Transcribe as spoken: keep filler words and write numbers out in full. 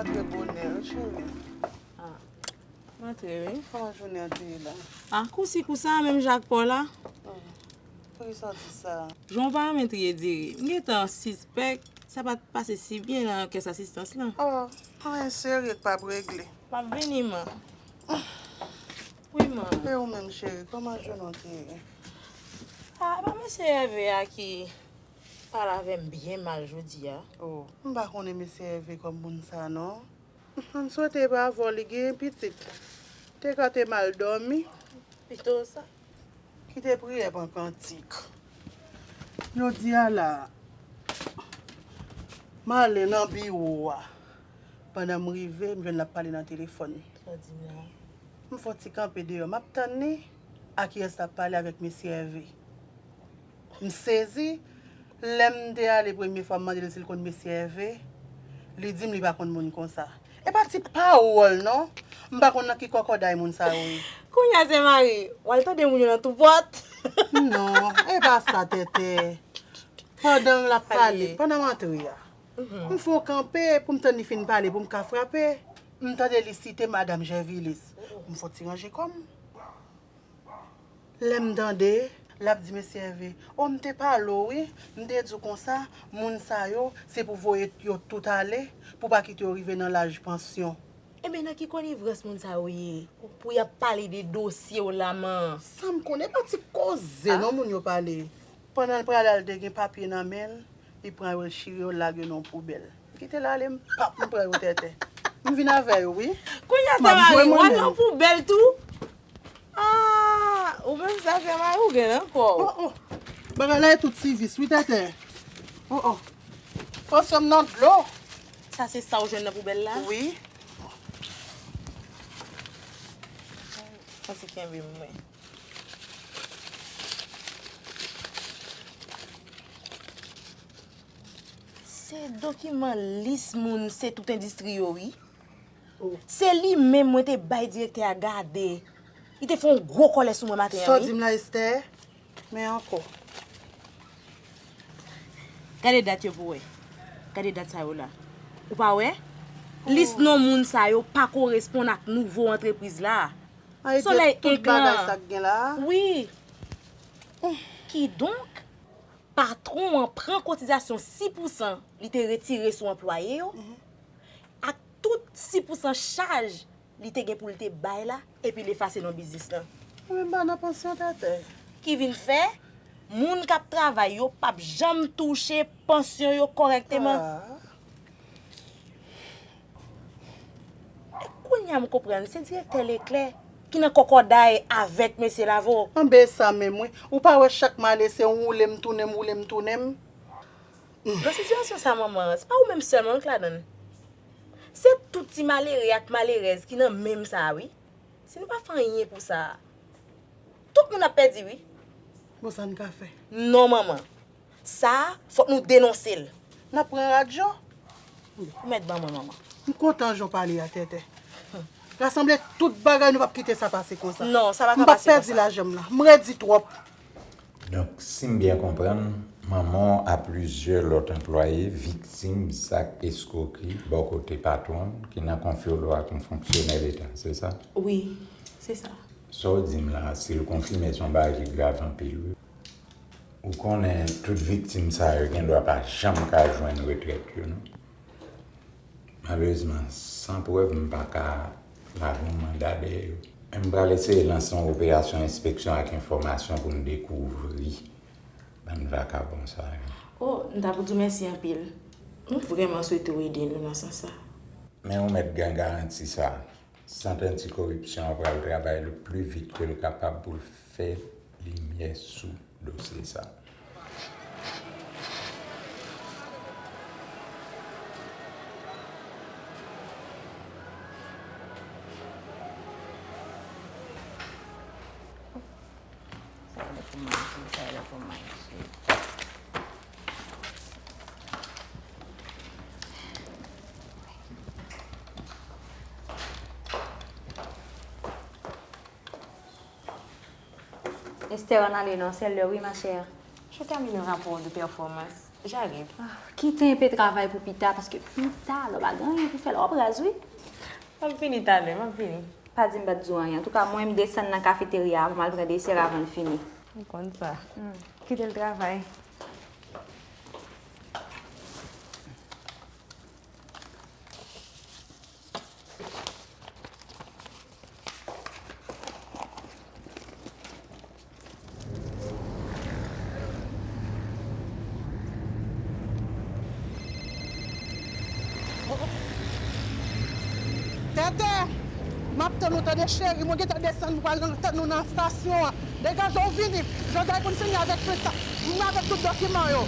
Antre bonè, wi, cheri. Ah, m antre, wi. Kòman jounen an te ye la? Ah, kousi kousa, menm jan ak pa w la. Hmm. Poukisa w di sa? Jan w paramèt ye diri. M gentan sispèk sa pa t pase si byen nan kès asistans lan. Oh, anyen serye k p ap regle. M ap vini, man. Wi, man. E ou menm, cheri, kòman jounen w te ye? Ah, e pa mesye Hervé a ki pale avè m byen mal jodi a. Oh, m pa konnen mesye Hervé kòm moun sa, non. M swete e pa avè w li genyen pitit. Te ka te mal dòmi. Pito sa. Kite priyè pran kantik. Jodi a la, m ale nan biwo a. Pandan m rive, m jwenn l ap pale nan telefòn. Sa w di m la? M fè yon ti kanpe deyò, m ap tann li. A kiyès l ap pale avèk mesye Hervé? M sezi. Lè m te ale premye fwa, m mande l si l konn mesye Hervé. Li di m li pa konn moun konsa. E pa ti pawòl, non. M pa konn nan ki kòkòday moun sa yo ye. Kounye a, Sen Mari, w al tande moun yo nan tou pòt. Non, e pa sa, Tètè. Pandan l ap pale, pandan m antre a, m fè yon kanpe pou m tann li fin pale, pou m ka frape. M tande li site Madanm Jèvilis. M fè yon ti ranje kò m. Lè m tande, l ap di mesye Hervé, o, m te pale w wi, m te di w konsa, moun sa yo, se pou voye yo tout ale, pou pa kite yo rive nan laj pansyon. Enben, nan ki konivrans moun sa yo ye, pou y ap pale de dosye w la, man? Sa m konnen, e pa ti koze non moun yo pale. Pandan l prale a, l te gen papye nan men l, li pran yo, l chire yo, l lage yo nan yon poubèl. M kite l ale, m pap, m pran yo Tètè. M vin avè yo, wi. Kounye a, Sen Mari, w al nan poubèl tou? Ah, ou menm sa, Sen Mari, ou gen nan kò w. Oh, oh. Bagay la e tout sivis, wi, Tètè. Oh, oh. Pansyon m nan dlo. Sa se sa w jwenn nan poubèl la? Wi. Pase kenbe m, mwen. Se dokiman lis moun se tout endistri yo, wi. Oh. Se li menm mwen te bay direktè a gade. Li te fè yon gwo kòlè sou mwen maten an, wi. Sa w di m la, Esther? Men ankò. Gade dat yo pou wè. Gade dat sa yo la. Ou pa wè? Lis non moun sa yo pa koresponn ak nouvo antrepriz la. Solèy tout bagay sa k gen la. Wi. Kidonk, patwon an pran kotizasyon sis pousan li te retire sou anplwaye yo, ak tout sis pousan chaj li te gen pou l te bay la, epi l efase nan biznis lan. Ou menm pa nan pansyon, Tètè. Ki vin fè, moun k ap travay yo p ap janm touche pansyon yo kòrèkteman. Ah. E kounye a m konprann, se direktè Leclerc ki nan kòkòday avèk mesye Lavo. Anben sa menm wi. Ou pa wè chak m ale se yon woule m tounen m, woule m tounen m. Nan sitiyasyon sa, manman, se pa ou menm sèlman k ladan l. Se tout ti malere ak malerèz ki nan menm sa a, wi. Si nou pa fè anyen pou sa a, tout moun ap pèdi, wi. Bon, sa n ka fè? Non, manman. Sa a, fòk nou denonse l. N ap pran rad yo? Ou mèt ban mwen, manman. M kontan jan w pale a, Tètè. Rasanble tout bagay, nou p ap kite sa pase konsa. Non, sa pa ka pase konsa. M p ap pèdi lajan m nan. M redi twòp. Donk, si m byen konprann, manman w a plizyè lòt anplwaye viktim zak eskwokri bò kote patwon l ki nan konfli w ak yon fonksyonè leta, se sa? Wi, se sa. Sa w di m la, si l konfime, se yon bagay ki grav anpil, wi. Ou konnen, tout viktim sa yo gendwa pa janm ka jwenn retrèt yo, non? Malerezman, san prèv, m pa ka lage yon manda dèyè yo. Men m pral eseye lanse yon operasyon enspeksyon ak enfòmasyon pou n dekouvri bann vakabon sa yo. O, m ta pou di w mèsi anpil. M vrèman swete w ede nou nan sans sa. Men ou mèt gen garanti sa, Sant Anti Koripsyon an pral travay le pli vit ke l kapab pou l fè limyè sou dosye sa. Sa lè pou manje, sa lè pou manje. Esther, ann ale non, se lè wi, ma chère. Je termine un rapport de performance. Deja gen. Ah, kite enpe travay pou pita, paske pita, lè w pa gen anyen pou fè, lè w ap raz, wi. M ap vini talè, m ap vini. Pa di m pa t di w anyen. Antouka, mwen, m desann nan kafeterya a pou m al pran desè avan l fini. M konn sa. Hmm. Kite l travay. Tètè, m ap tann ou tande cheri, mwen gentan desann pou pral nan, tann ou nan estasyon an. Degaje w vini, jodi a konn fini avèk fè sa. Vin avèk tout dokiman yo.